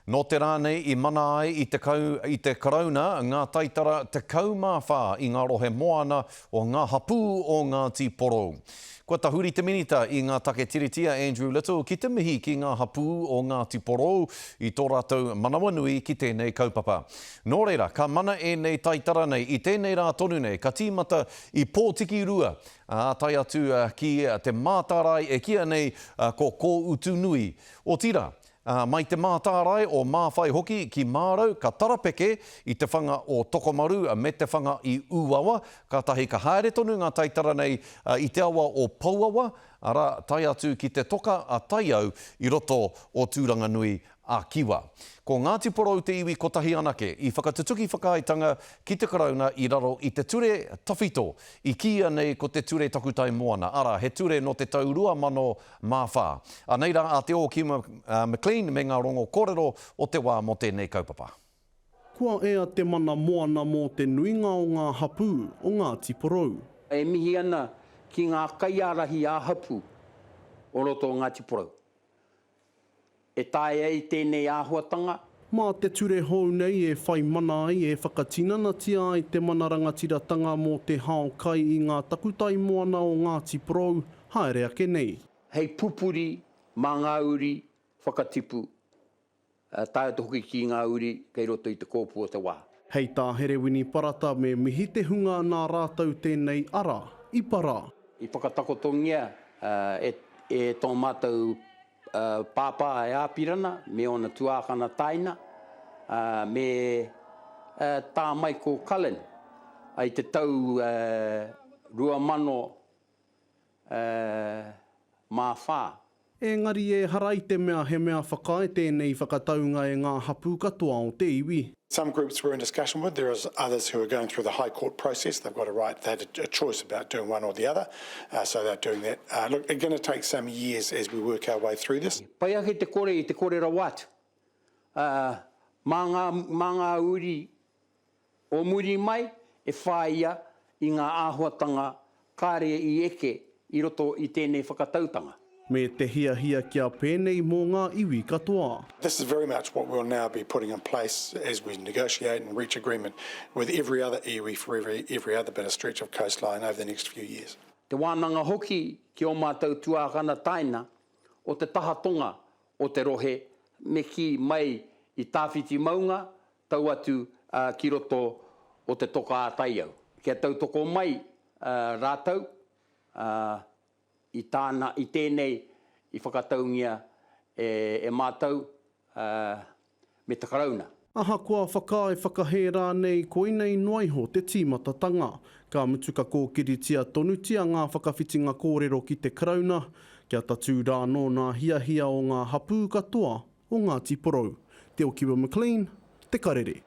Nō te rā nei i mana ai i te kau, i te Karauna ngā taitara 14 i ngā rohe moana o ngā hapū o Ngāti Porou. Kua tahuri te Minita i ngā take Tiriti a Andrew Little ki te mihi ki ngā hapū o Ngāti Porou i tō rātou manawanui ki tēnei kaupapa. Nō reira, ka mana ēnei taitara nei i tēnei rā tonu nei ka tīmata i Pōtikirua, ā, tae atu ki te mātārae e kīia nei ko Kōutunui. Otirā, Ā, mai te mātārae o Māwhai hoki ki Mārau ka tarapeke i te whanga o Tokomaru me te whanga i Ūawa, kātahi ka haere tonu ngā taitara nei i te awa o Pouawa, arā, tae atu ki te toka a Taiau i roto o Tūranganui a Kiwa. Ko Ngāti Porou te iwi kotahi anake i whakatutuki whakaaetanga ki te Karauna i raro i te ture tawhito i kīia nei ko te Ture Takutai Moana, arā, he ture nō te tau 2000 Mā whā. Anei rā a Te Ōkiwa McLean me ngā rongo kōrero o te wā mō tēnei kaupapa. Kua ea te mana moana mō te nuinga o ngā hapū o Ngāti Porou. E mihi ana ki ngā kaiārahi ā-hapū o roto o Ngāti Porou. E taea ai tēnei āhuatanga. Mā te ture hou nei e whai mana ai, e whakatinanatia ai te mana rangatiratanga mō te hao kai i ngā takutai moana o Ngāti Porou, haere ake nei. Hei pupuri mā ngā uri whakatipu, tae atu hoki ki ngā uri kei roto i te kōpū o te wā. Hei tā Herewini Parata me mihi te hunga nā rātou tēnei ara i para. I whakatakotongia e tō mātou Pāpā e Āpirana me ōna tuākana taina, me Tā Michael Cullen i te tau 2000 mā whā. Engari ehara i te mea he mea whakaae tēnei whakataunga e ngā hapū katoa o te iwi. Some groups we're in discussion with, there is others who are going through the High Court process, they've got a right, they had a choice about doing one or the other, so they're doing that. Look, it's going to take some years as we work our way through this. Pai ake te kore i te kore rawa atu. Mā ngā, mā ngā uri O muri mai e whāia i ngā āhuatanga kāre i eke i roto i tēnei whakatautanga. Me te hiahia kia pēnei mō ngā iwi katoa. This is very much what we'll now be putting in place as we negotiate and reach agreement with every other iwi for every every other bit of stretch of coastline over the next few years. Te wānanga hoki ki ō mātou tuākana taina o te taha tonga o te rohe me kī mai i Tāwhiti maunga tau atu ki roto o te Toka-a-Taiau. Kia tautoko mai rātou i tāna, i tēnei i whakataungia e mātou me te Karauna. Ahakoa whakaae, whakahē rānei, koinei noa iho te tīmatatanga. Ka mutu ka kōkiritia tonutia ngā whakawhitinga kōrero ki te Karauna, kia tatū rānō nā hiahia o ngā hapū katoa o Ngāti Porou. Te Okiwa McLean, Te Karere.